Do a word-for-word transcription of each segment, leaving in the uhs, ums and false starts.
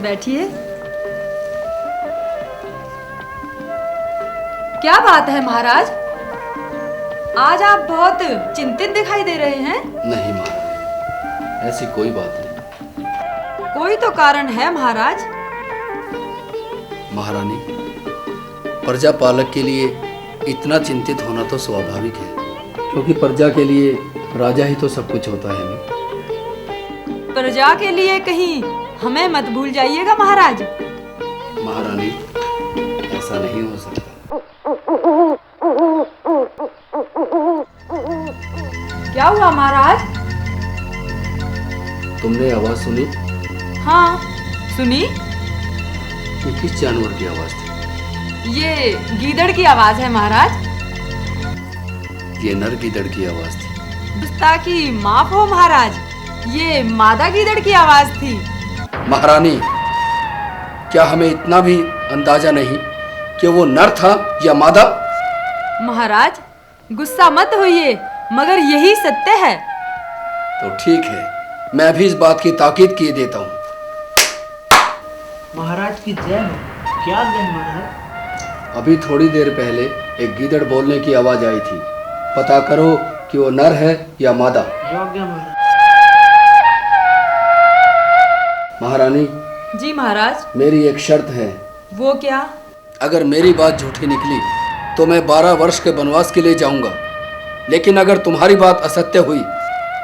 बैठिए। क्या बात है महाराज, आज आप बहुत चिंतित दिखाई दे रहे हैं। नहीं माँ, ऐसी कोई बात नहीं। कोई तो कारण है महाराज। महारानी, प्रजा पालक के लिए इतना चिंतित होना तो स्वाभाविक है, क्योंकि प्रजा के लिए राजा ही तो सब कुछ होता है ना। प्रजा के लिए कहीं हमें मत भूल जाइएगा महाराज। महारानी, ऐसा नहीं हो सकता। क्या हुआ महाराज? तुमने आवाज सुनी? हाँ, सुनी। ये किस जानवर की आवाज थी? ये गीदड़ की आवाज है महाराज। ये नर गीदड़ की आवाज थी। गुस्ताखी माफ हो महाराज, ये मादा गीदड़ की आवाज थी। महारानी, क्या हमें इतना भी अंदाजा नहीं कि वो नर था या मादा? महाराज, गुस्सा मत होइए, मगर यही सत्य है। तो ठीक है, मैं भी इस बात की ताकीद किए देता हूँ। महाराज की जय हो। क्या आज्ञा है महाराज? अभी थोड़ी देर पहले एक गीदड़ बोलने की आवाज आई थी। पता करो कि वो नर है या मादा। जो आज्ञा महाराज। महारानी। जी महाराज। मेरी एक शर्त है। वो क्या? अगर मेरी बात झूठी निकली तो मैं बारह वर्ष के वनवास के लिए जाऊंगा, लेकिन अगर तुम्हारी बात असत्य हुई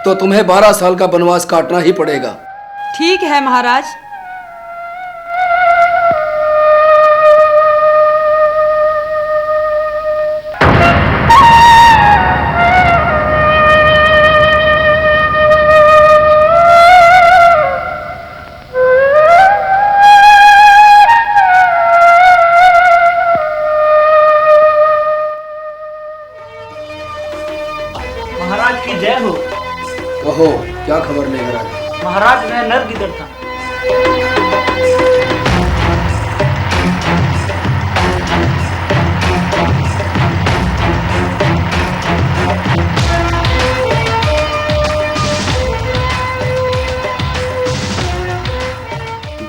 तो तुम्हें बारह साल का वनवास काटना ही पड़ेगा। ठीक है महाराज। महाराज की जय हो। कहो, क्या खबर लेकर आए? महाराज, मैं नर गीदड़ था।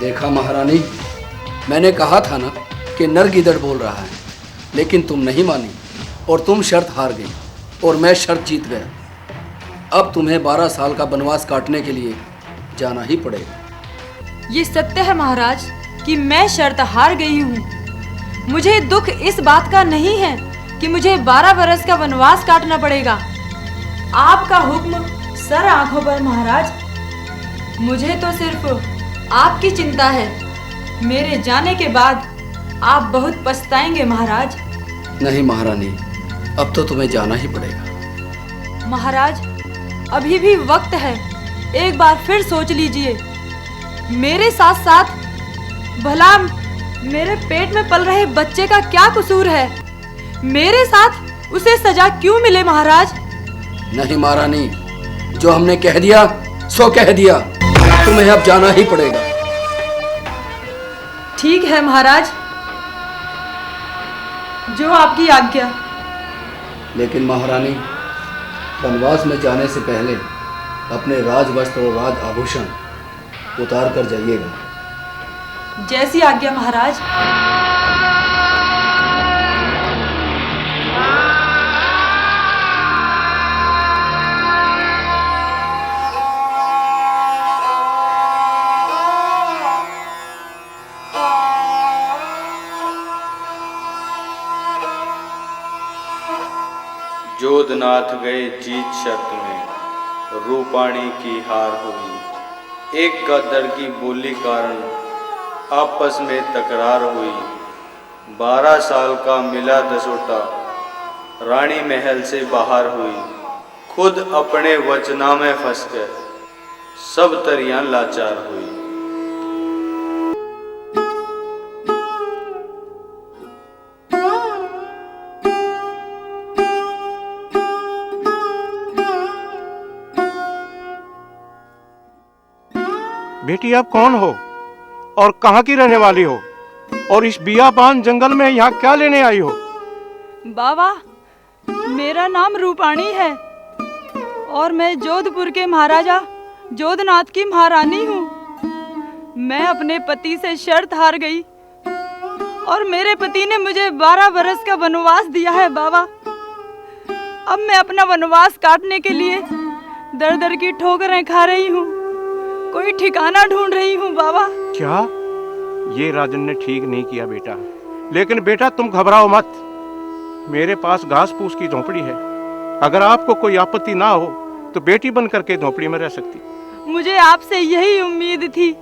देखा महारानी, मैंने कहा था ना कि नर गीदड़ बोल रहा है, लेकिन तुम नहीं मानी और तुम शर्त हार गई और मैं शर्त जीत गया। अब तुम्हें बारह साल का वनवास काटने के लिए जाना ही पड़ेगा। ये सत्य है महाराज कि मैं शर्त हार गई हूँ। मुझे दुख इस बात का नहीं है कि मुझे बारह बरस का वनवास काटना पड़ेगा। आपका हुक्म सर आंखों पर महाराज। मुझे तो सिर्फ आपकी चिंता है। मेरे जाने के बाद आप बहुत पछताएंगे महाराज। नहीं महारानी, अब तो तुम्हें जाना ही पड़ेगा। महाराज, अभी भी वक्त है, एक बार फिर सोच लीजिए। मेरे साथ साथ भला मेरे पेट में पल रहे बच्चे का क्या कसूर है? मेरे साथ उसे सजा क्यों मिले महाराज? नहीं महारानी, जो हमने कह दिया सो कह दिया, तुम्हें अब जाना ही पड़ेगा। ठीक है महाराज, जो आपकी आज्ञा। लेकिन महारानी, वनवास में जाने से पहले अपने राज वस्त्र और राज आभूषण उतार कर जाइएगा। जैसी आज्ञा महाराज। जोधनाथ गए जीत शर्त में, रूपाणी की हार हुई। एक गद्दड़ की बोली कारण आपस में तकरार हुई। बारह साल का मिला दसोटा रानी महल से बाहर हुई। खुद अपने वचना में फंस कर सब तरियां लाचार हुई। बेटी, आप कौन हो और कहाँ की रहने वाली हो और इस बियाबान जंगल में यहाँ क्या लेने आई हो? बाबा, मेरा नाम रूपाणी है और मैं जोधपुर के महाराजा जोधनाथ की महारानी हूँ। मैं अपने पति से शर्त हार गई और मेरे पति ने मुझे बारह बरस का वनवास दिया है बाबा। अब मैं अपना वनवास काटने के लिए दर दर की ठोकरें खा रही हूँ, कोई ठिकाना ढूंढ रही हूँ बाबा। क्या? ये राजन ने ठीक नहीं किया बेटा। लेकिन बेटा, तुम घबराओ मत, मेरे पास घास फूस की झोंपड़ी है। अगर आपको कोई आपत्ति ना हो तो बेटी बन करके झोंपड़ी में रह सकती। मुझे आपसे यही उम्मीद थी।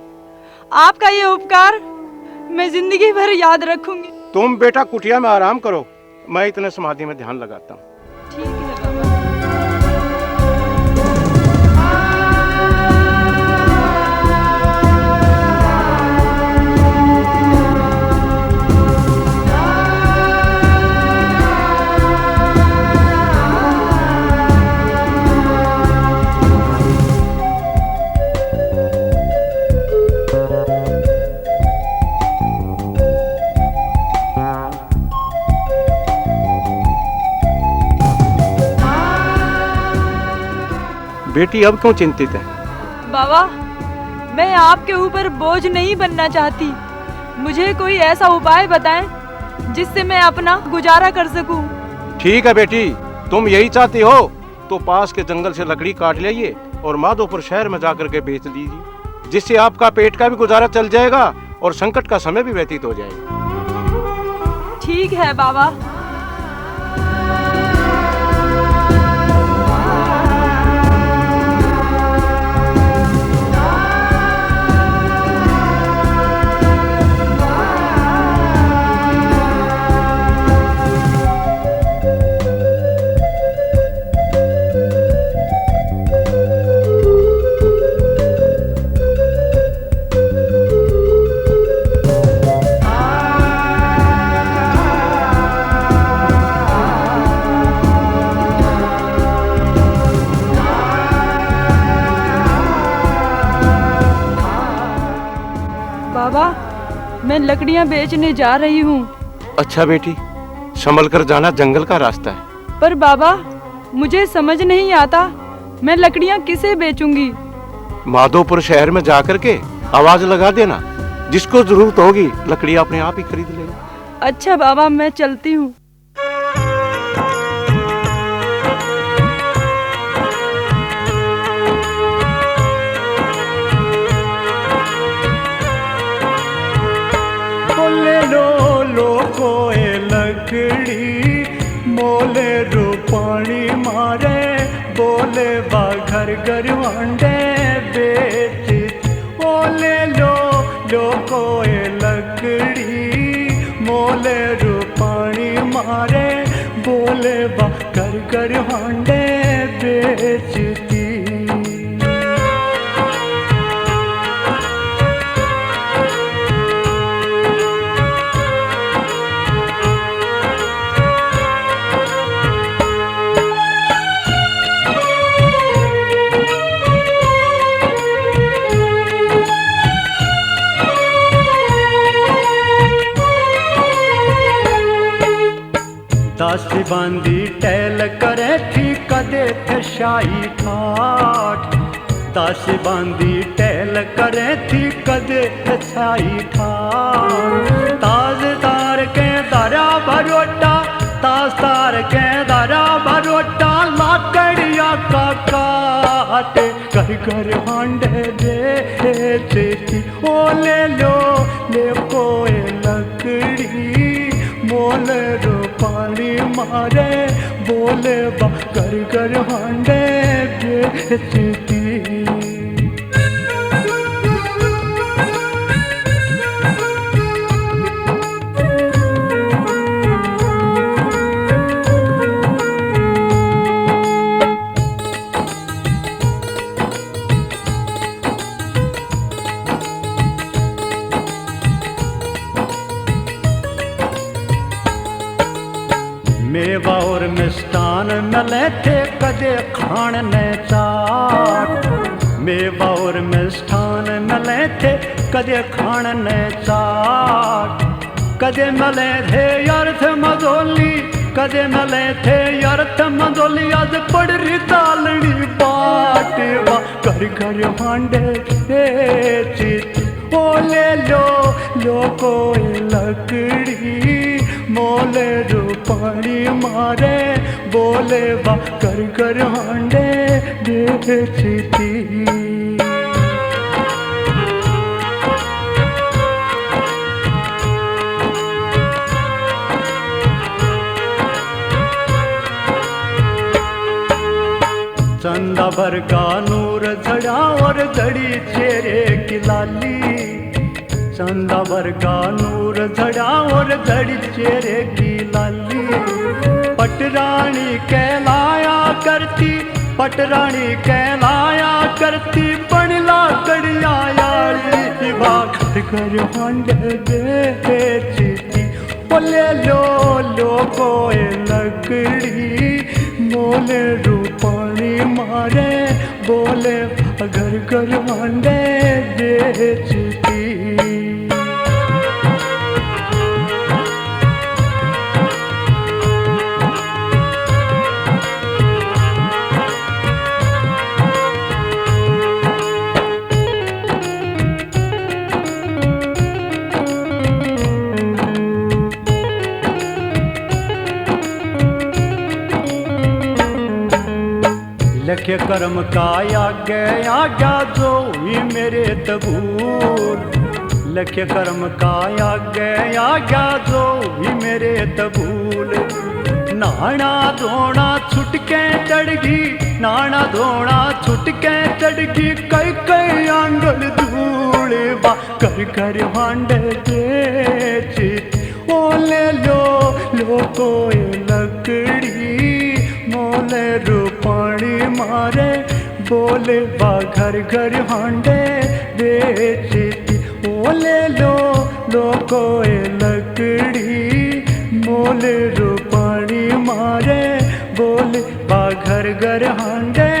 आपका ये उपकार मैं जिंदगी भर याद रखूंगी। तुम बेटा कुटिया में आराम करो, मैं इतने समाधि में ध्यान लगाता हूँ। ठीक है बाबा। बेटी, अब क्यों चिंतित है? बाबा, मैं आपके ऊपर बोझ नहीं बनना चाहती। मुझे कोई ऐसा उपाय बताएं जिससे मैं अपना गुजारा कर सकूं। ठीक है बेटी, तुम यही चाहती हो तो पास के जंगल से लकड़ी काट लाइए और माधोपुर शहर में जाकर के बेच दीजिए, जिससे आपका पेट का भी गुजारा चल जाएगा और संकट का समय भी व्यतीत हो जाएगा। ठीक है बाबा। बाबा, मैं लकड़ियां बेचने जा रही हूँ। अच्छा बेटी, संभल कर जाना, जंगल का रास्ता है। पर बाबा, मुझे समझ नहीं आता, मैं लकड़ियां किसे बेचूंगी? माधोपुर शहर में जाकर के आवाज लगा देना, जिसको जरूरत होगी लकड़ी अपने आप ही खरीद लेगा। अच्छा बाबा, मैं चलती हूँ। बोले लो, लो कोए लकड़ी, मोले रो पानी मारे, बोले बा घर घर हांडे बेच। बोले लो, लो कोए लकड़ी, मोले रो पानी मारे, बोले बा घर घर हांडे बेचती। दासी बांदी टहल करे थी कदे थे शाही ठाठ। दासी बांदी टहल करे थी कदे थे शाही ठाठ। ताजदार के दारा भरोटा, ताजदार के दारा भरोटा, लाकड़िया का काट। घर घर हांडे बेचती। ओ ले लो, ले कोए लकड़ी, मोल रो पानी मारे, बोले बा घर घर हांडे बेचती। मेवा और मिष्ठान मिले थे कदे खाण ने चाट। मेवा और मिष्ठान मिले थे कदे खाण ने चाट। कदे मिले थे अर्थ मदोली, कदे मिले थे अर्थ मदोली। आज पड़ रही तालनी बाट, वा घर घर हांडे बेचती। बोले लो, लो कोई लकड़ी, मोले रूपाणी मारे, बोले बा घर घर हांडे बेचती। चंदा भर का नूर झड़ा और झड़ी चेहरे की लाली। चंदा भर का नूर झड़ा और झड़ी चेहरे की लाली। पटरानी कहलाया करती, पटरानी कहलाया करती, बन लाकड़िया याली। बा घर घर हांडे बेचती। बोले लो, लो कोई लकड़ी, मोले रूपाणी मारे, बोले घर घर हांडे बेचती। लिखे कर्म का आगे आग्या जो हुई मेरे तबूर। लिखे कर्म का आगे आग्या जो हुई मेरे तबूर। नहाना धोना छुटके चढ़गी, नहाना धोना छुटके चढ़गी, कई कई आंगल धूल बा घर घर हांडे बेचती। ओ ले लो, लो कोई लकड़ी, मोले रूपाणी मारे, बोले बा घर घर हांडे बेचती। ओ ले लो, लो कोई लकड़ी, मोले रूपाणी मारे, बोले बा घर घर हांडे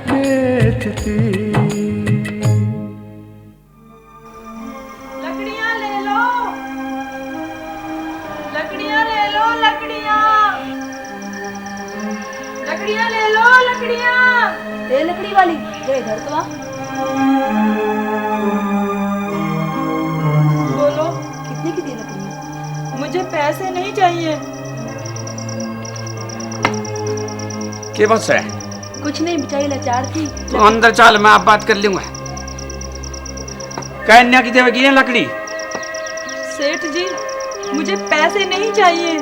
बेचती। लकड़ियां ले लो, लकड़ियां ले लो, लकड़ियां, लकड़ियां ले लो, लकड़ियां। ए लकड़ी वाली, ये इधर तो आ। बोलो। कितने की दी लकड़ियां? मुझे पैसे नहीं चाहिए। के बस है? कुछ नहीं, बेचारी लाचार थी। तू अंदर चल, मैं आप बात कर लूंगा। कहन्या की देवेगी ये लकड़ी? सेठ जी, मुझे पैसे नहीं चाहिए,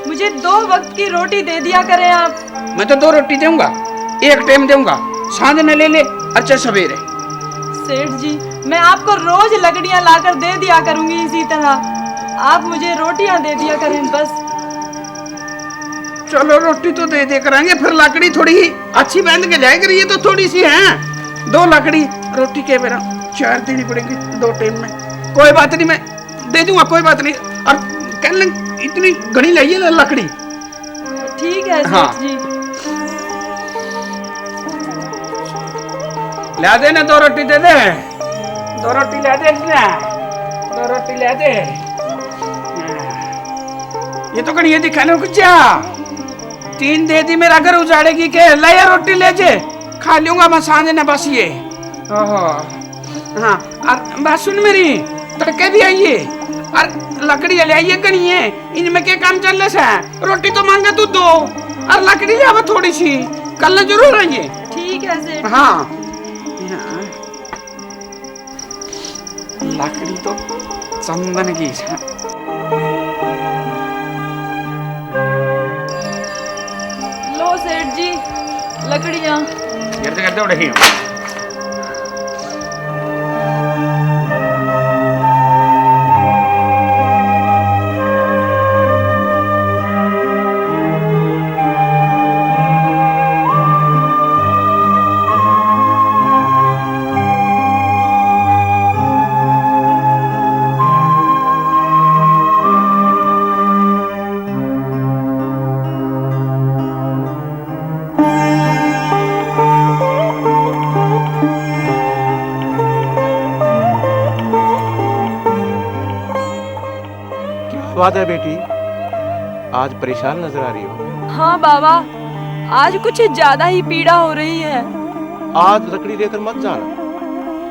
मुझे दो वक्त की रोटी दे दिया करें आप। मैं तो दो रोटी दूंगा, एक टाइम दूंगा, सांझ ने ले ले, अच्छा सवेरे। सेठ जी, मैं आपको रोज लकड़ियां लाकर दे दिया करूंगी इसी तरह, आप मुझे रोटियां दे दिया करें बस। चलो, रोटी तो दे दे करांगे, फिर लकड़ी थोड़ी ही अच्छी बांध के जाया करिए, तो थोड़ी सी है, दो लकड़ी, रोटी के बेरा चार देनी पड़ेगी दो टाइम में। कोई बात नहीं, मैं दे दूंगा, कोई बात नहीं। और कह लें, इतनी घणी लाइए ना लकड़ी। ठीक है सेठ जी। हाँ। ला दे ना, दो रोटी दे दे, दो रोटी ला दे ना, दो रोटी ला दे। ये तो घणी दिखा लो कुछ। तीन दे दी, मेरा घर उजाड़ेगी के? ले यार, रोटी ले जे, खा लूंगा मैं सांझ ने बस ये। ओहो। हाँ, और बात सुन मेरी, तड़के भी आइए, और लकड़ी ले आइए घणी है, इनमें के काम चल रहा है? रोटी तो मांगे तू दो, और लकड़ी ले आवे थोड़ी सी, कल जरूर आइए। ठीक है सेठ। हाँ। हाँ। लकड़ी तो चंदन की है। लो सेठ जी, लकड़ियाँ। गिरते गिरते उठे ही हो। क्या बात है बेटी, आज परेशान नजर आ रही हो? हाँ बाबा, आज कुछ ज्यादा ही पीड़ा हो रही है। आज लकड़ी लेकर मत जाना,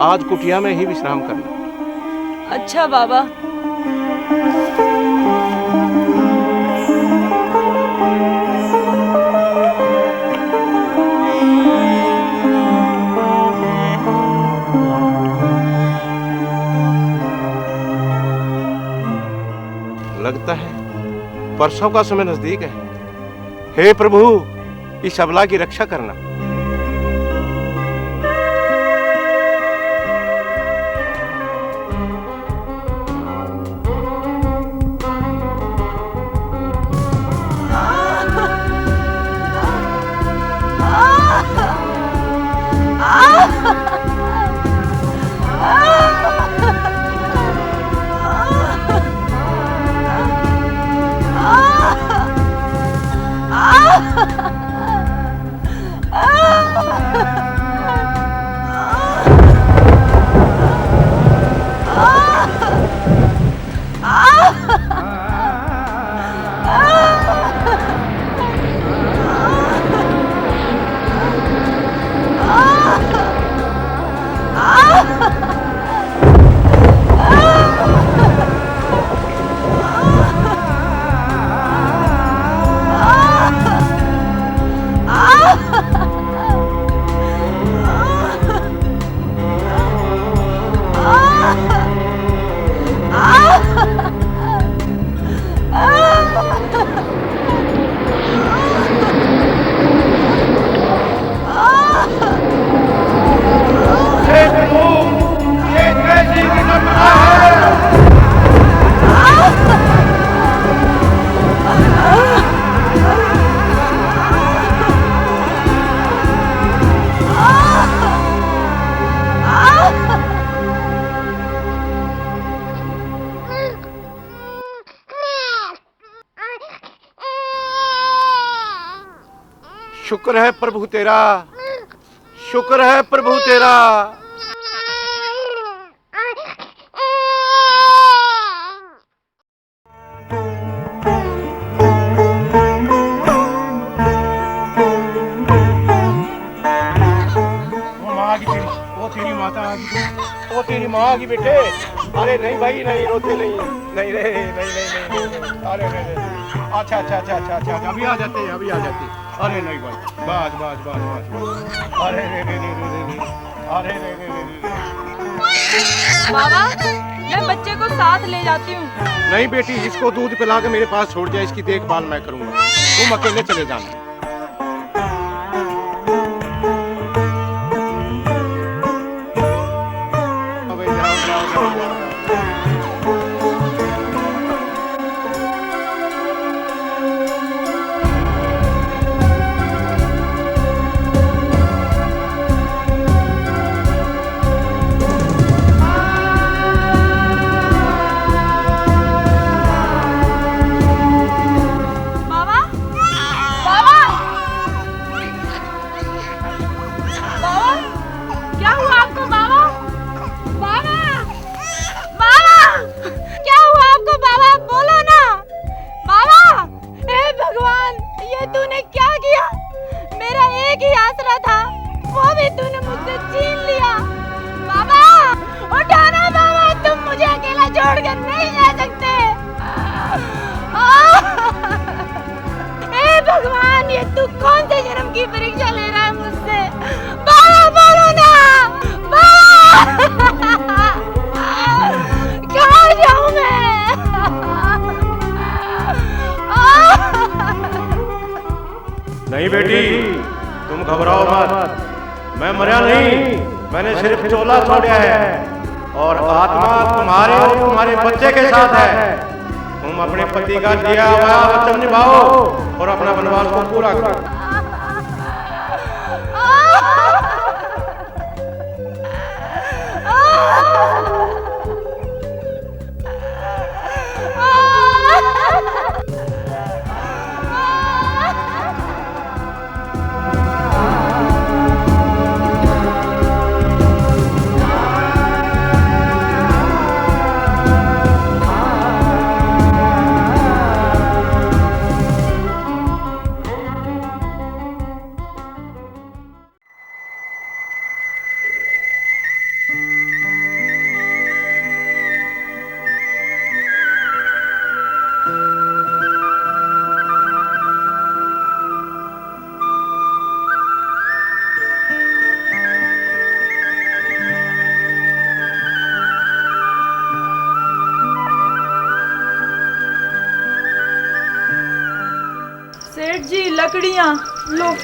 आज कुटिया में ही विश्राम करना। अच्छा बाबा। लगता है प्रसव का समय नजदीक है। हे प्रभु, इस अबला की रक्षा करना। शुक्र है प्रभु तेरा, शुक्र है प्रभु तेरा। वो माँ आ गई तेरी, वो तेरी माता आ गई, वो तेरी माँ आ गई बेटे। अरे नहीं भाई, नहीं, रोते नहीं, नहीं, नहीं, नहीं। अरे नहीं, नहीं। अच्छा, अच्छा, अच्छा, अच्छा, अच्छा, अभी आ जाते हैं, अभी आ जाते हैं। अरे नहीं भाई, बस, बस, बस, बस। अरे रे रे रे रे रे रे। अरे रे रे रे रे रे। बाबा, मैं बच्चे को साथ ले जाती हूँ। नहीं बेटी, इसको दूध पिला के मेरे पास छोड़ जा, इसकी देखभाल मैं करूँगा, तुम अकेले चले जाना। बाबा, बाबा, बाबा, क्या हुआ आपको बाबा? बाबा, बाबा, क्या हुआ आपको बाबा? बोलो ना बाबा। हे भगवान, ये तूने क्या किया? मेरा एक ही आसरा था, वो भी तूने मुझसे छीन लिया। बाबा, उठाना बाबा, तुम मुझे अकेला छोड़कर नहीं जा सकते। हे भगवान, ये तू कौन से जन्म की परीक्षा ले रहा है मुझसे? बाबा, बोलो ना। बाबा, कहाँ जाऊँ मैं? नहीं बेटी, तुम घबराओ मत, मैं मरया नहीं, मैंने सिर्फ चोला छोड़ा है और आत्मा तुम्हारे और तुम्हारे बच्चे के साथ है। तुम अपने पति का दिया हुआ वचन निभाओ और अपना वनवास को पूरा करो। लकड़ियाँ लो।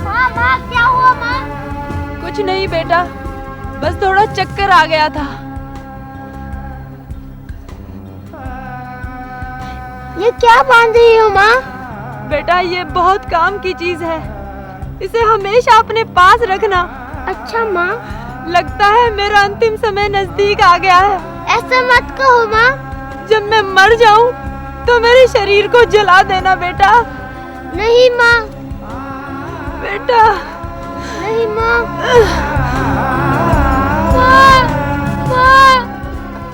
माँ, माँ, क्या हुआ माँ? कुछ नहीं बेटा, बस थोड़ा चक्कर आ गया था। ये क्या बांध रही हो माँ? बेटा, ये बहुत काम की चीज है, इसे हमेशा अपने पास रखना। अच्छा माँ। लगता है मेरा अंतिम समय नजदीक आ गया है। ऐसा मत कहो माँ। जब मैं मर जाऊं तो मेरे शरीर को जला देना बेटा। नहीं माँ। बेटा। नहीं माँ। माँ, माँ,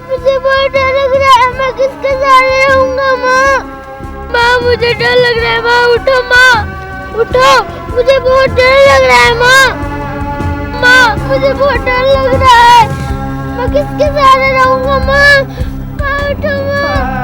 मुझे बहुत डर लग रहा है, मैं किसके सहारे रहूंगा माँ? माँ, मुझे डर लग रहा है माँ, उठो माँ, उठो, मुझे बहुत डर लग रहा है माँ। माँ, मुझे बहुत डर लग रहा है, मैं किसके सहारे रहूंगा माँ? माँ, उठो माँ।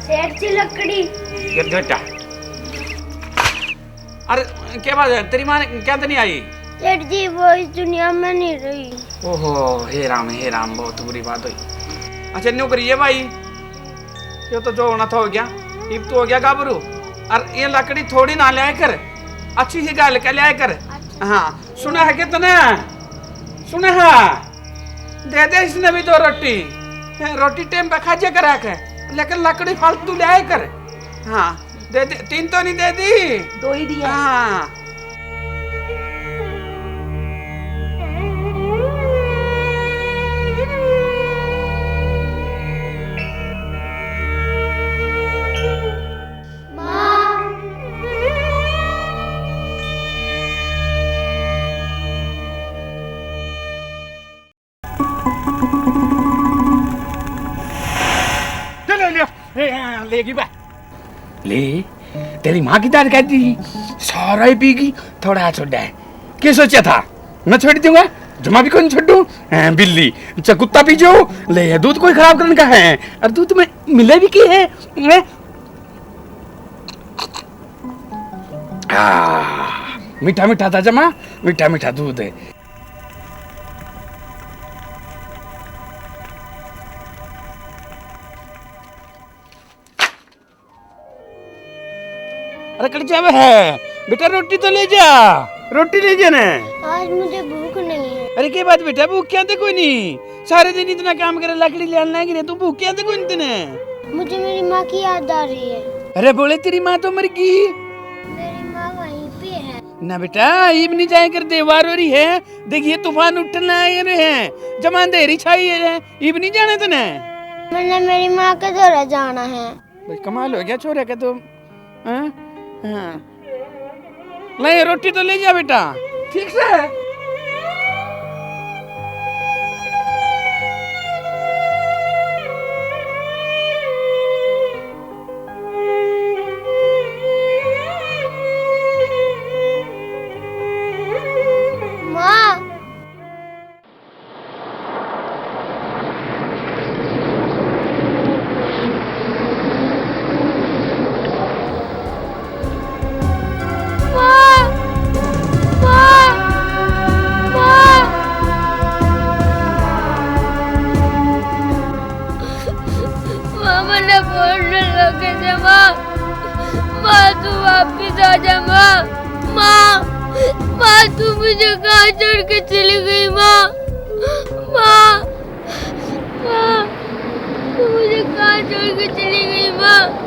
सेठ जी, लकड़ी। ये बेटा। अरे, क्या बात है? तेरी माँ क्या तो नहीं आई? सेठ जी, वो इस दुनिया में नहीं रही। ओहो, हे राम, हे राम, बहुत बुरी बात हुई। अच्छा, न्यू करिए भाई, ये तो जो होना था हो गया। इब तू हो गया गाबरू। और ये लकड़ी थोड़ी ना ल्याया कर, अच्छी ही गाल के ल्याया कर। अच्छा। हाँ, सुना है कि तने? सुना है? दे दे इसने भी दो रोटी। हैं, रोटी टाइम पे खा जा करा के, लेकिन लकड़ी फालतू ल्याया कर। हाँ, दे दे, तीन तो नहीं दे दी? दो ही दिया। हाँ। माँ। ले, ले, ले, ले, ले, लेगी बा। ले, तेरी माँ की दाल कहती, सारा ही पीगी, थोड़ा छोड़ा है। क्या सोचा था? मैं छोड़ दूंगा, जमा भी कौन छोड़ू। हैं, बिल्ली, चाहे कुत्ता पी जाओ, ले, ये दूध कोई खराब करने का है? और दूध में मिले भी की है? हैं? आ, मीठा मीठा था जमा, मीठा मीठा दूध है। अरे कट जावे है बेटा, रोटी तो ले जा, रोटी ले जा ना। आज मुझे भूख नहीं है। अरे के बात बेटा, भूख क्या थे कोई नहीं, सारे दिन इतना काम करे, लकड़ी ले आने लग रहे, तू भूख क्या थे कोई नहीं तने? मुझे मेरी माँ की याद आ रही है। अरे बोले, तेरी माँ तो मर गई। मेरी माँ वहीं पे है। ना बेटा, इब नहीं जाए कर, देवार हो रही है। देखिए, तूफान उठने आए रहे हैं, जमा अंधेरी छाई है, इब नहीं जाना तने। मैंने मेरी माँ के धोरे जाना है। भाई, कमाल हो गया छोरे का तो। हाँ? हाँ। ले, रोटी तो ले जा बेटा, ठीक से। माँ। माँ, माँ, माँ। माँ, मन्ने बहुत डर लगे थे, माँ। माँ, तू वापिस आ जा, माँ। माँ, माँ, तू मुझे कहाँ छोड़ के चली गई, माँ? माँ, माँ, तू मुझे कहाँ छोड़ के चली गई, माँ?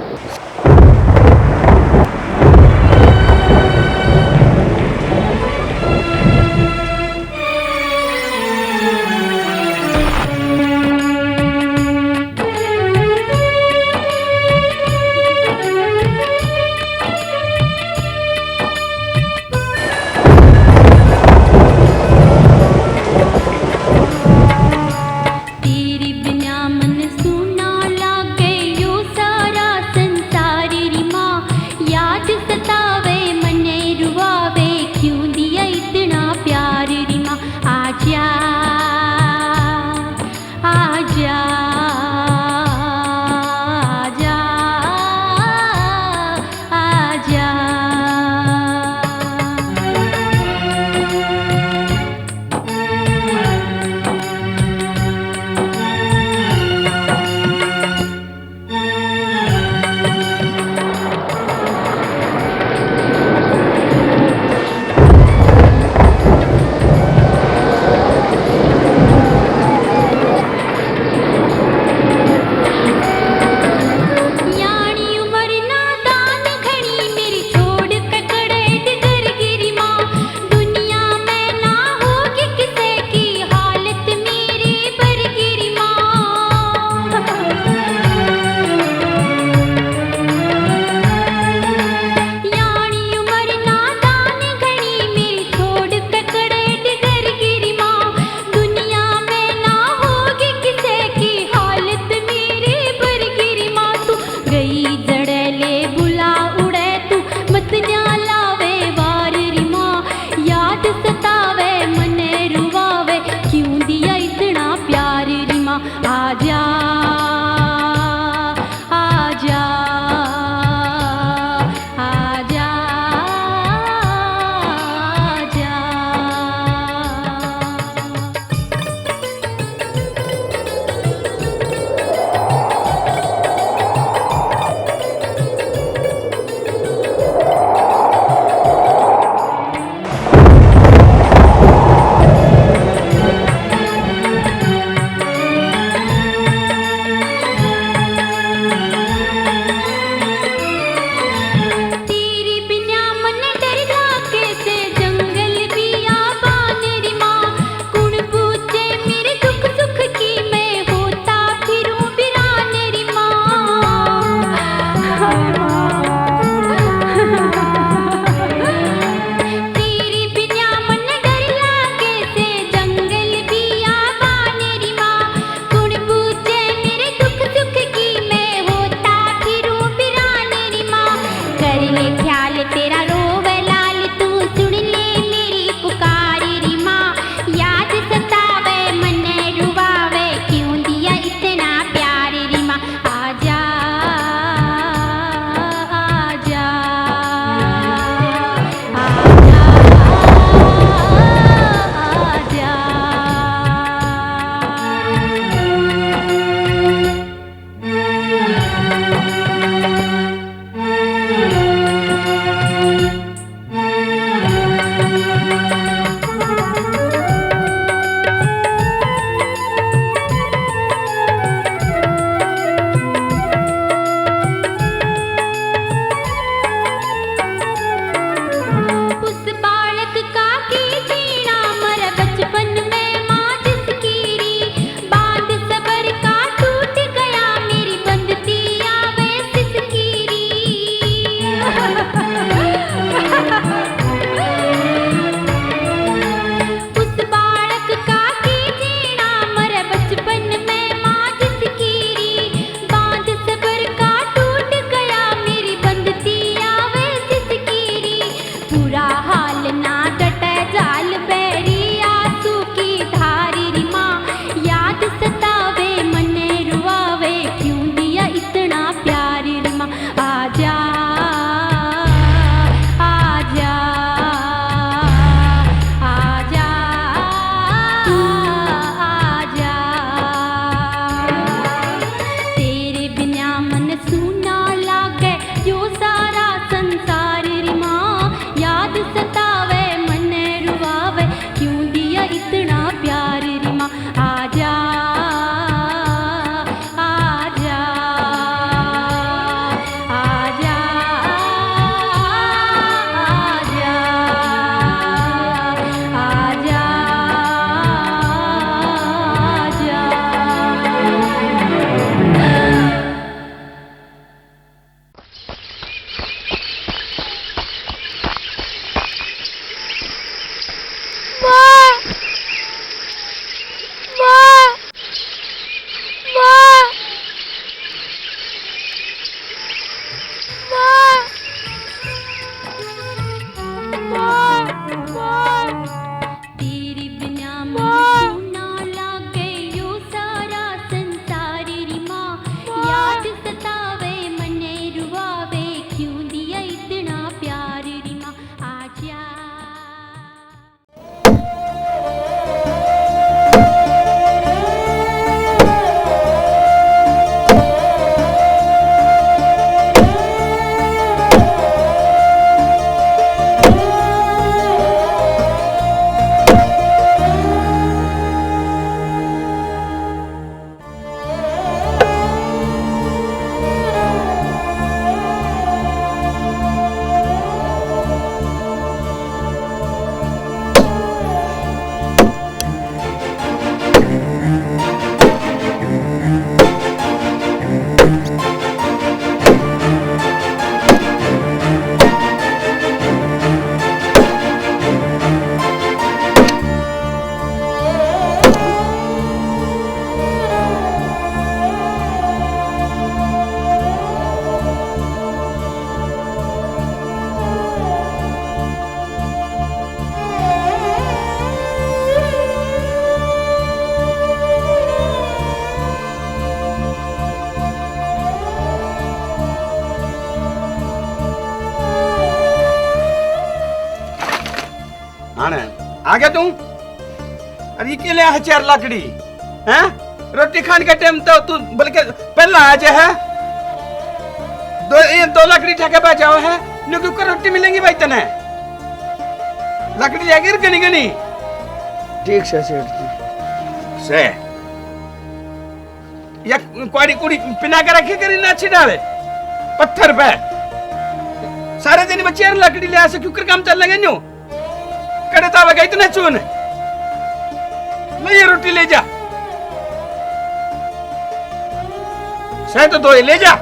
तेरे बिना मन सूना लागे यो सारा संसार री माँ। याद सतावे मने रुआवे, क्यों दिया इतना प्यार री माँ। आजा, आजा, आजा, आजा। यानी उम्र नादान घणी मेरी, छोड़ ककड़े डगर गिरी माँ। दुनिया में ना होगी किसे की हालत मेरी बरगी री माँ। यानी उम्र नादान घणी मेरी, छोड़ ककड़े डगर गिरी माँ। दुनिया में ना होगी किसे की हालत मेरी बरगी री माँ। तू गई जड़े ले बुला उड़े, तू मत न्या लावे वार री माँ। याद सतावे मने रुवावे, क्यों दिया इतना प्यार री माँ। आजा, आजा, ख्याल तेरा रोवे लाल, तू सुन ले मेरी पुकार री माँ। याद सतावे मन्ने रुवावे, क्यों दिया इतना प्यार री माँ। आजा, आजा, आजा, आजा। उस बालक का की जीना मर बचपन में माँ जिसकी री, बांध सबर का टूट गया मेरी बंधती आवे सिसकी री। उस बालक का की जीना मर बचपन में माँ जिसकी री, बांध सबर का टूट गया मेरी बंधती आवे सिसकी री। बुरा हाल ना डटे जाल बहरी आंसू की धार री माँ। याद सतावे मन्ने रुआवे, क्यों दिया इतना प्यार री माँ। आजा, आजा, आजा, आजा। तेरे बिना मन सूना लागे यो सारा संसार री माँ। याद सतावे मन्ने रुआवे, क्यों दिया इतना प्यार री माँ। आजा, आजा, आजा, आजा, आजा, आजा। तेरे बिना मन सूना लागे यो सारा संसार री माँ। याद सतावे मन्ने रुआवे, क्यों दिया इतना प्यार री माँ। आजा। आने, आ गया तू? अरे, ये के ले आया चार लाकड़ी? हैं? रोटी खाने का टाइम तो तू बल्कि पहला आ जा है। दो, ये दो लाकड़ी ठा के बैठ जाओ है, न्यू क्यों कर रोटी मिलेंगी भाई तने? लाकड़ी ले गई घनी घनी। ठीक से सेठ जी। से। या कुआड़ी कुड़ी पिना के रखे करी ना छिड़ावे पत्थर पे। सारे दिन में चार लाकड़ी ले आ से क्यों कर काम चल लगे न्यू? कड़े तावे गई तने चून। ले ये रोटी ले जा। सह तो दो ही ले जा।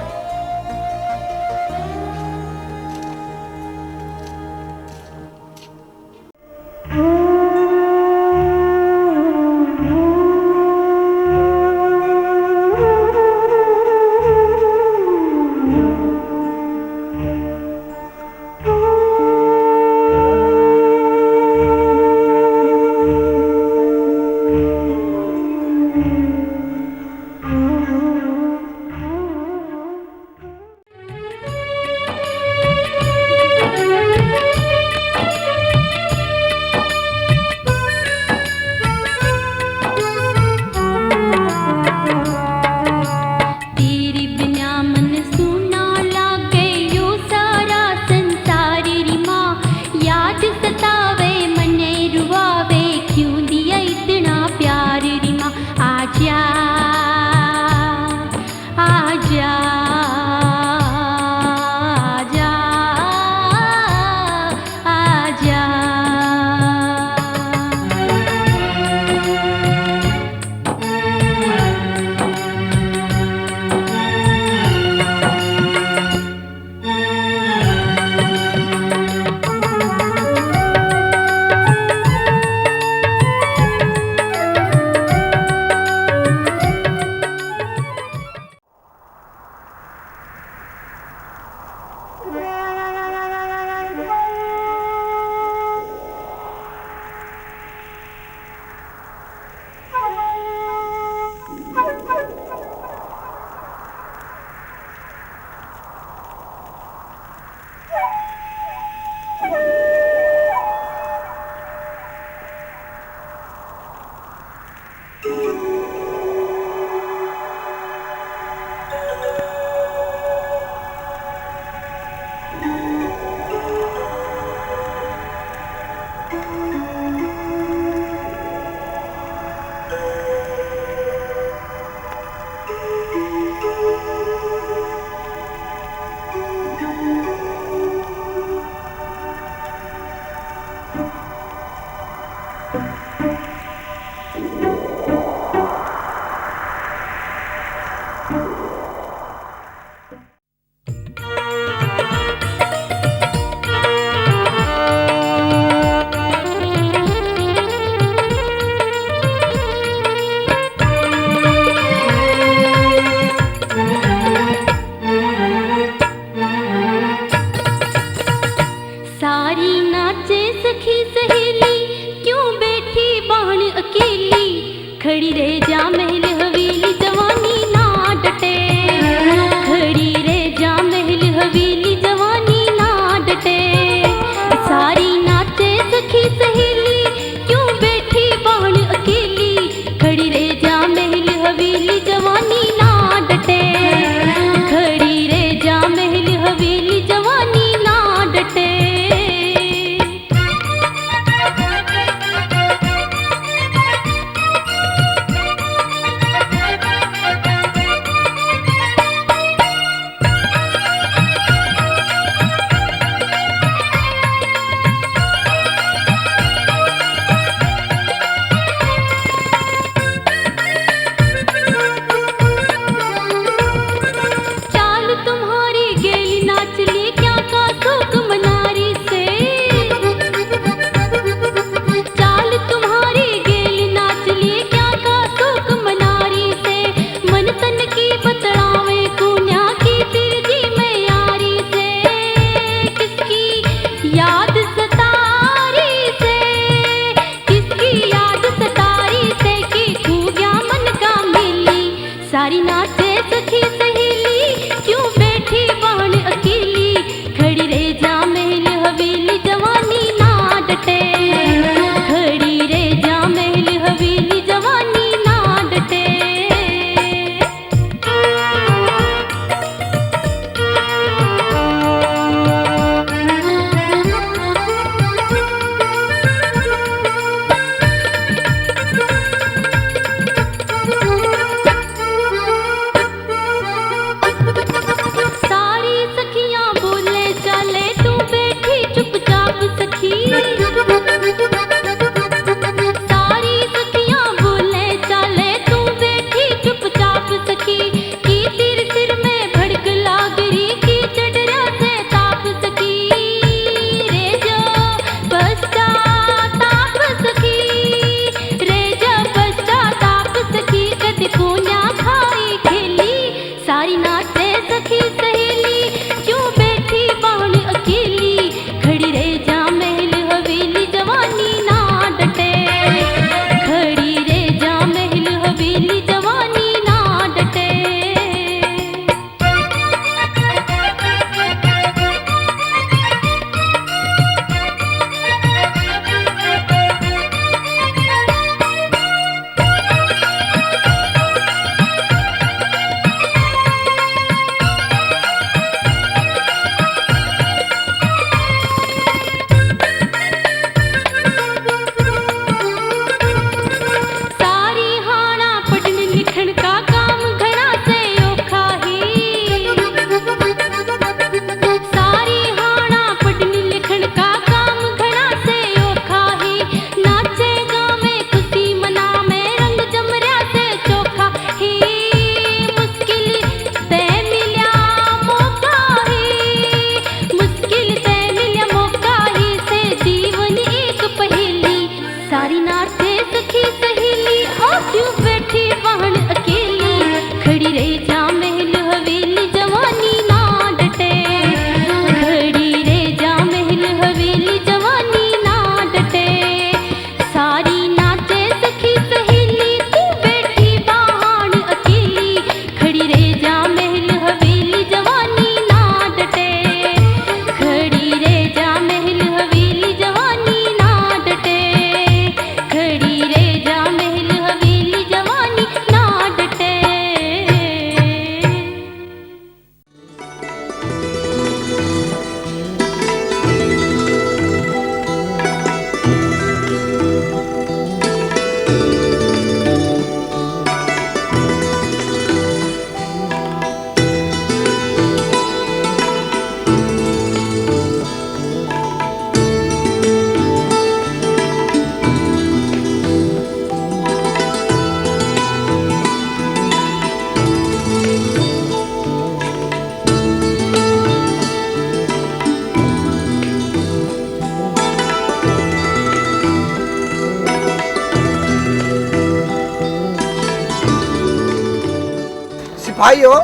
भाइयों,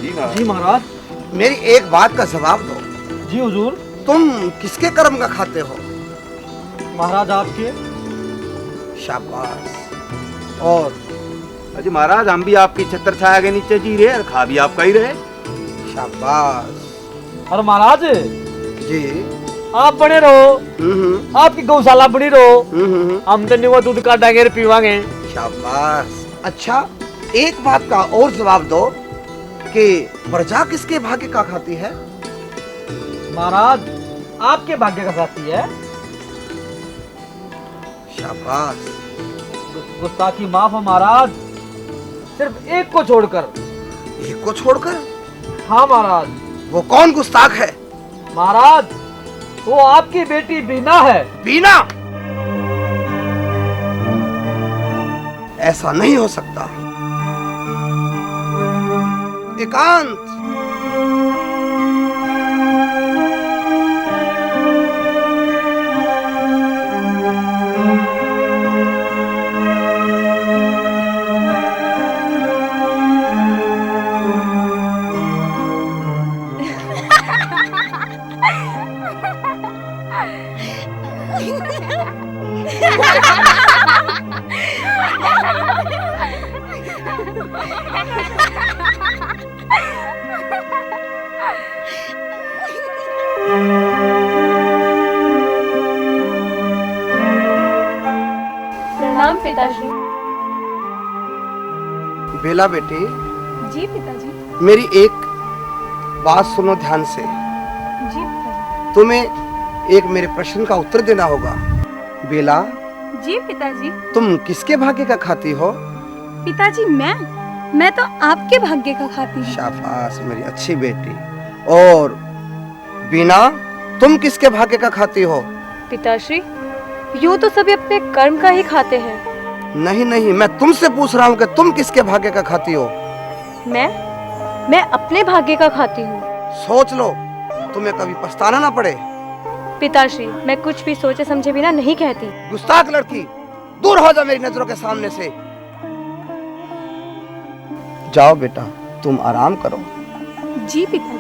जी महाराज। जी महाराज। मेरी एक बात का जवाब दो। जी हुजूर। तुम किसके कर्म का खाते हो? महाराज, आपके। शाबाश। और? अजी महाराज, हम भी आपकी छत्र छाया के नीचे जी रहे और खा भी आपका ही रहे। शाबाश। और महाराज, जी। आप बने रहो, हम्म, हम्म। आपकी गौशाला बनी रहो, हम्म, हम्म, हम्म। हम तो न्यू दूध काटांगे और पीवांगे। शाबाश। अच्छा, एक बात का और जवाब दो कि प्रजा किसके भाग्य का खाती है? महाराज, आपके भाग्य का खाती है। शाबाश। गु-, गुस्ताखी माफ हो महाराज, सिर्फ एक को छोड़कर। एक को छोड़कर? हाँ महाराज। वो कौन गुस्ताख है? महाराज, वो आपकी बेटी बीना है। बीना? ऐसा नहीं हो सकता। एकांत। प्रणाम पिताजी। बेला बेटी। जी पिताजी। मेरी एक बात सुनो ध्यान से। जी पिताजी। तुम्हें एक मेरे प्रश्न का उत्तर देना होगा। बेला। जी पिताजी। तुम किसके भाग्य का खाती हो? पिताजी, मैं मैं तो आपके भाग्य का खाती हूँ। शाबाश मेरी अच्छी बेटी। और बीना, तुम किसके भाग्य का खाती हो? पिताश्री, यूं तो सभी अपने कर्म का ही खाते हैं। नहीं नहीं, मैं तुमसे पूछ रहा हूँ कि तुम किसके भाग्य का खाती हो? मैं मैं अपने भाग्य का खाती हूँ। सोच लो, तुम्हें कभी पछताना ना पड़े। पिताश्री, मैं कुछ भी सोचे समझे बिना नहीं कहती। गुस्ताख लड़की, दूर हो जा मेरी नजरों के सामने से। जाओ बेटा, तुम आराम करो। जी पिताजी।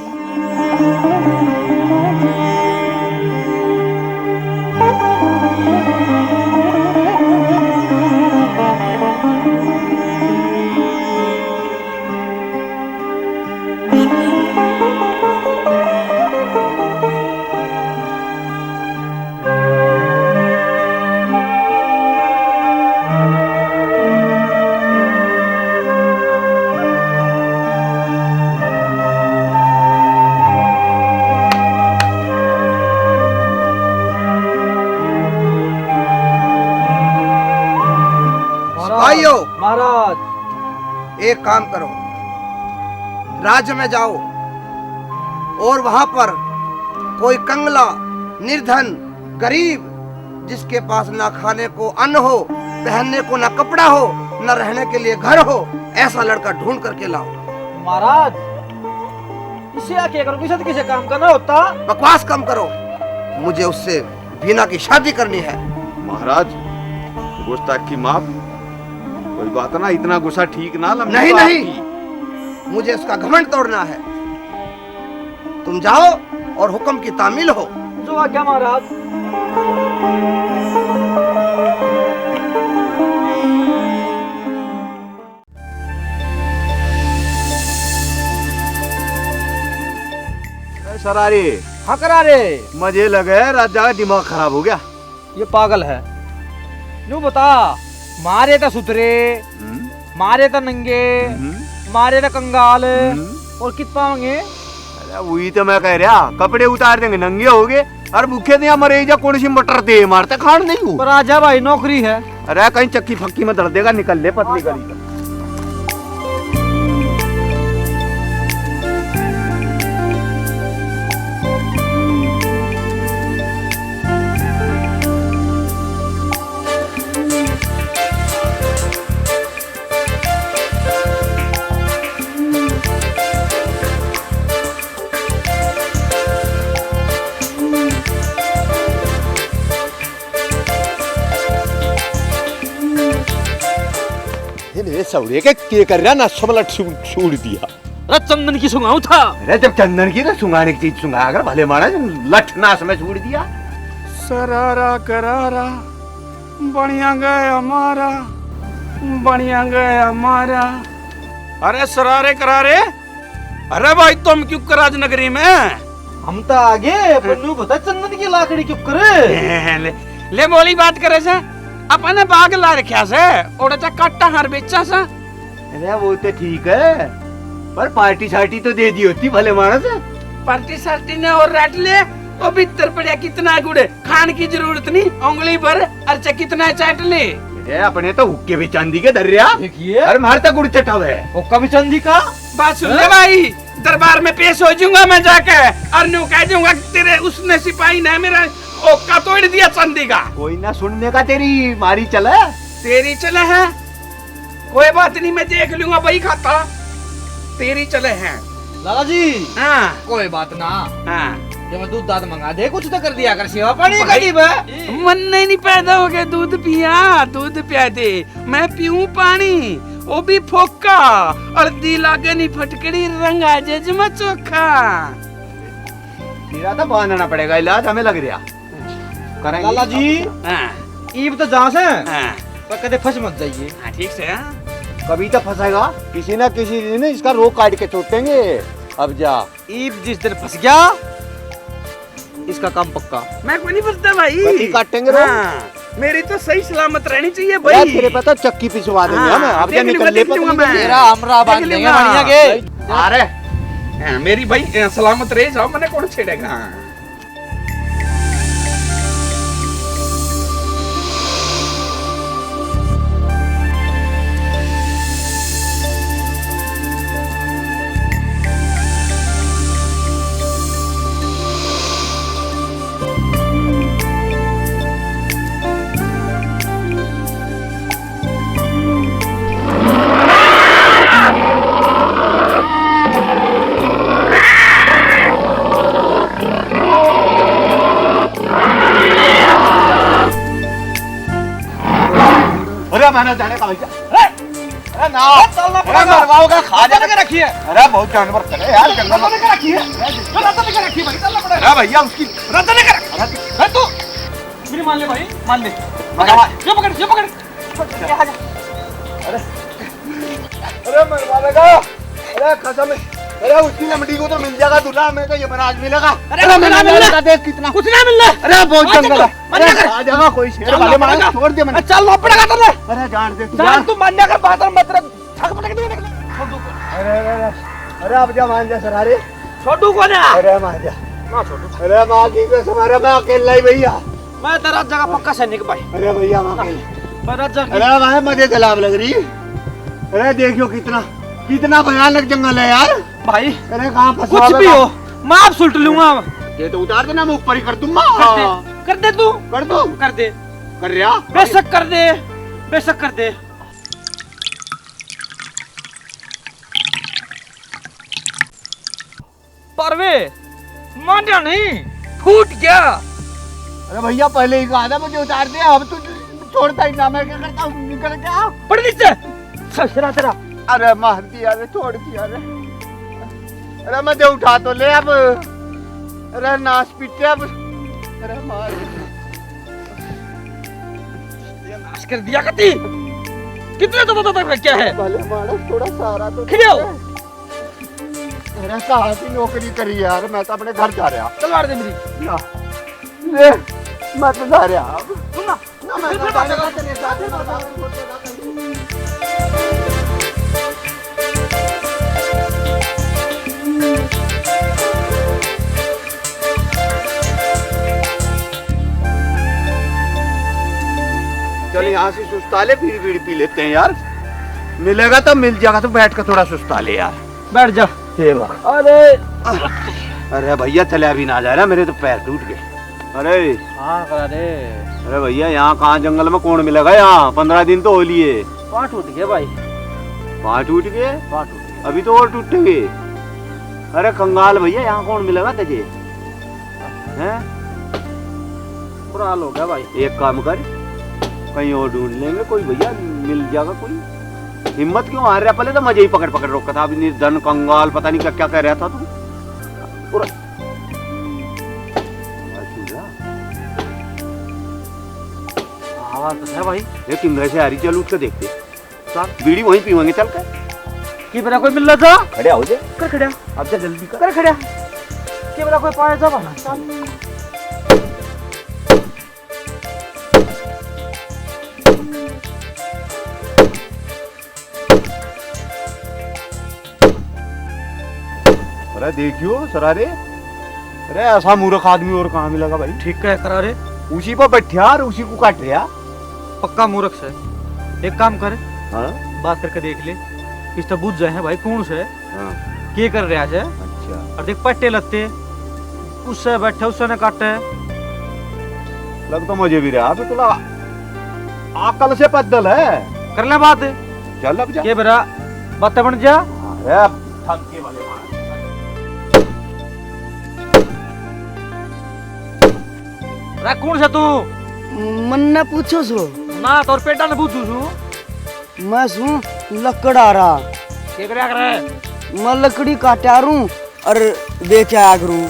सिपाहियों, महाराज। एक काम करो, राज्य में जाओ और वहां पर कोई कंगला, निर्धन, गरीब, जिसके पास ना खाने को अन्न हो, पहनने को ना कपड़ा हो, ना रहने के लिए घर हो, ऐसा लड़का ढूंढ करके लाओ। महाराज, इसे आके अगर किसी से काम करना होता। बकवास कम करो, मुझे उससे बीना की शादी करनी है। महाराज, गुस्ताखी माफ। कोई बात ना, इतना गुस्सा ठीक ना लंबी नहीं, बात नहीं। की। मुझे उसका घमंड तोड़ना है। तुम जाओ और हुक्म की तामील हो। जो आज्ञा महाराज। ए, सरारे। हाँ, करारे। मजे लगे, राजा का दिमाग खराब हो गया। ये पागल है। न्यू बता, मारे तो सुतरे, हम्म। मारे तो नंगे, हम्म। मारे तो कंगाल, हम्म। और कित पावांगे? अरे, वही तो मैं कह रहा, कपड़े उतार देंगे, नंगे हो गए। अरे भूखे दिया मरे जा, कौन सी मटर दे मारते खान नहीं हो। पर आजा भाई, नौकरी है। अरे कहीं चक्की फक्की में धर देगा, निकल ले पतली गली का। छौड़े के के कर रहा ना, सब लठ सू-, सूड़ दिया। अरे चंदन की सुंगाऊं था। अरे जब चंदन की तो सुंगाने की चीज सुंगा, अगर भले माणस लठ नाश में सूड़ दिया। सरारा करारा, बनिया गया मारा, बनिया गया मारा। अरे सरारे करारे, अरे भाई तुम क्यों कर राजनगरी में? हम तो आगे, पर न्यू बता चंदन की लाकड़ी क्यों करे? ले, ले बोली बात करे से, अपने बाग ला रखा से, ओड़ा चा काटा हार बेचा सा। अरे वो तो ठीक है, पर पार्टी सार्टी तो दे दी होती भले माणस। पार्टी सार्टी ने और रट ले, वो भीतर पड़या कितना गुड़, खान की जरूरत नहीं, उंगली भर और चा कितना चाट ले। अरे अपने तो हुक्के भी चांदी के धर रहा। देखिए। अरे मार तो गुड़ चटावे। हुक्का भी चांदी का? बात सुन ले भाई, दरबार में पेश हो जाऊंगा मैं जाके, और न्यू कह दूंगा कि तेरे उसने सिपाही ने मेरा हुक्का तोड़ दिया चांदी का। कोई ना सुनने का, तेरी मारी चले। तेरी चले है, कोई बात नहीं, मैं देख लूंगा भाई खाता। तेरी चले हैं। लाला जी। हाँ। कोई बात ना। हाँ। जब मैं दूध दाद मंगा दे, कुछ तो कर दिया कर, सेवा पानी भाई, करी बे। मन नहीं पैदा हो गया, दूध पिया, दूध पिया दे। मैं पीऊं पानी, वो भी फोका। हल्दी लागे नहीं फटकड़ी, रंग आ जाए जमा चोखा। तेरा तो बांधना पड़ेगा इलाज, हमें लग रहा। करेंगे। लाला जी, हाँ। ईब तो जां से, हाँ। पर कदे फंस मत जाइए। हाँ, ठीक से, हाँ। कभी तो फंसेगा, किसी ना किसी दिन इसका रोग काट के छोटेंगे। अब जा। ईब जिस दिन फंस गया, इसका काम पक्का। मैं कोई नहीं फंसता भाई। कभी काटेंगे रोग। हाँ, मेरी तो सही सलामत रहनी चाहिए भाई। यार, तेरे पे तो चक्की पिसवा देंगे हाँ, हम। अब देख जा लूंगा, निकल ले देख लूंगा पतली मैं। तेरा हमरा देख बांध देंगे लूंगा। बढ़िया के। अरे, हाँ, मेरी भाई, अ, सलामत रह जाओ, मैंने कौन छेड़ेगा? अरे, मैंने जाने का भैया। अरे, अरे ना। अरे, चल ना अरे, पड़ेगा। मरवाओगा, खा जा। रद्द लेके रखी है। अरे, बहुत जानवर चले यार, जंगल में। रद्द लेके रखी है। रद्द लेके रखी है भाई, चलना पड़ेगा। अरे भैया, उसकी रद्द लेके रख। अरे तू। मेरी मान ले भाई, मान ले। मरवा। ये पकड़, ये पकड़। अरे, अरे मरवा देगा। अरे कसम, अरे उसकी लमड़ी को तो मिल जाएगा दूल्हा, मैं तो यमराज मिलेगा। अरे अरे कुछ ना मिलने। मिलेगा, देख कितना। कुछ ना मिलने। अरे बहुत मान्य जंगल कर, है। मान्य अरे कर। आ जाएगा कोई शेर चल, वाले मार मारेगा। छोड़ दे मैंने। चल, लपड़ा कर ले। अरे जान दे तू, जान जान। तू मान्य कर, बात मत रख। छक पटक दूंगा, देख ले। छोड़ दूंगा। अरे, अरे, अरे, अरे, अब जा मान जा सरारे। छोड़ू को ना। अरे मान जा। ना छोड़ू। अरे माँ की कसम, अरे मैं अकेला ही भैया। मैं तेरा जगह पक्का सैनिक भाई। अरे भैया, मैं अकेला। मैं राजा की अरे भाई, मुझे जलाब लग रही। अरे देखियो कितना, कितना भयानक जंगल है यार। भाई, अरे कहाँ फंसा कुछ हुआ भी है? हो, मैं आप सुलट लूंगा। ये तो उतार देना, मैं ऊपर ही कर दूंगा। कर दे, कर दे तू। कर दूं? कर दे। कर रहा? बेशक कर दे, बेशक कर दे। पर वे मान्या नहीं, फूट गया। अरे भैया, पहले ही कहा था मुझे उतार दे, अब तू छोड़ता ही ना, मैं क्या करता हूँ, निकल गया। पड़ नीचे, ससुरा तेरा। अरे मार दिया रे, छोड़ दिया रे। अरे मैं दे उठा तो ले अब। अरे नाश पीटे अब। अरे मार। ये नाश कर दिया कती। कितने दबा दबा रखा है? भले माणस थोड़ा सहारा तो खिलाओ। दे। अरे कहाँ की नौकरी करी यार, मैं तो अपने घर जा रहा। तलवार दे मेरी। ना। ले, मैं तो जा रहा। सुन ना। ना, मैं फिर तो बात जाने का। चल, यहाँ से सुस्ता ले, बीड़ी, बीड़ी पी लेते हैं यार। मिलेगा तो मिल जाएगा, तो बैठ के थोड़ा सुस्ता ले यार। बैठ जा। हे वाह। अरे। अरे भैया, चले अभी ना जा रहा, मेरे तो पैर टूट गए। अरे। हाँ, करा दे। अरे भैया, यहाँ कहाँ जंगल में कौन मिलेगा यहाँ? पन्द्रह दिन तो हो लिए। पाँव टूट गए भाई। पाँव टूट गए? पाँव टूट गए। अभी तो और टूटेंगे। अरे कंगाल भैया, यहाँ कौन मिलेगा तुझे? हैं? बुरा हाल हो गया भाई। एक काम कर, कहीं और ढूंढ लेंगे कोई भैया, मिल जाएगा कोई। हिम्मत क्यों हार रहा? पहले तो मजे ही पकड़ पकड़ रोका था, अभी निर्धन कंगाल पता नहीं क्या क्या कह रहा था तू। और आवाज तो है भाई। ये किंधर से आ रही, चल उठ के देखते। चल। बीड़ी वहीं पीवांगे चल के। के बेरा कोई मिल रहा था? खड़ा हो जा। कर खड़ा। अब जा जल्दी कर। कर खड़ा। के बेरा कोई पाया था वहाँ? चल। अरे देखियो सरारे, अरे ऐसा मूर्ख आदमी और कहाँ मिलेगा भाई? ठीक है सरारे। उसी पर बैठा और उसी को काट रहा। पक्का मूर्ख से। एक काम कर, हाँ? बात करके देख ले, इससे बुझ जाए है भाई कौन से, हाँ। के कर रहा है। अच्छा। और देख पट्टे लत्ते, उससे बैठे उससे न काटे। लग तो मुझे भी रहा, अभी तुला अकल से पैदल है। कर ले बात। चल अब जा। के बेरा बातें बन जा। अरे अब थक के वाले मार। अरे कौन से तू? मन्ने पूछो सो। ना तोर पेटा ने पूछू सू। मैं सूं लकड़हारा। के करया करे? मैं लकड़ी काटा रूं और बेच आया करूं।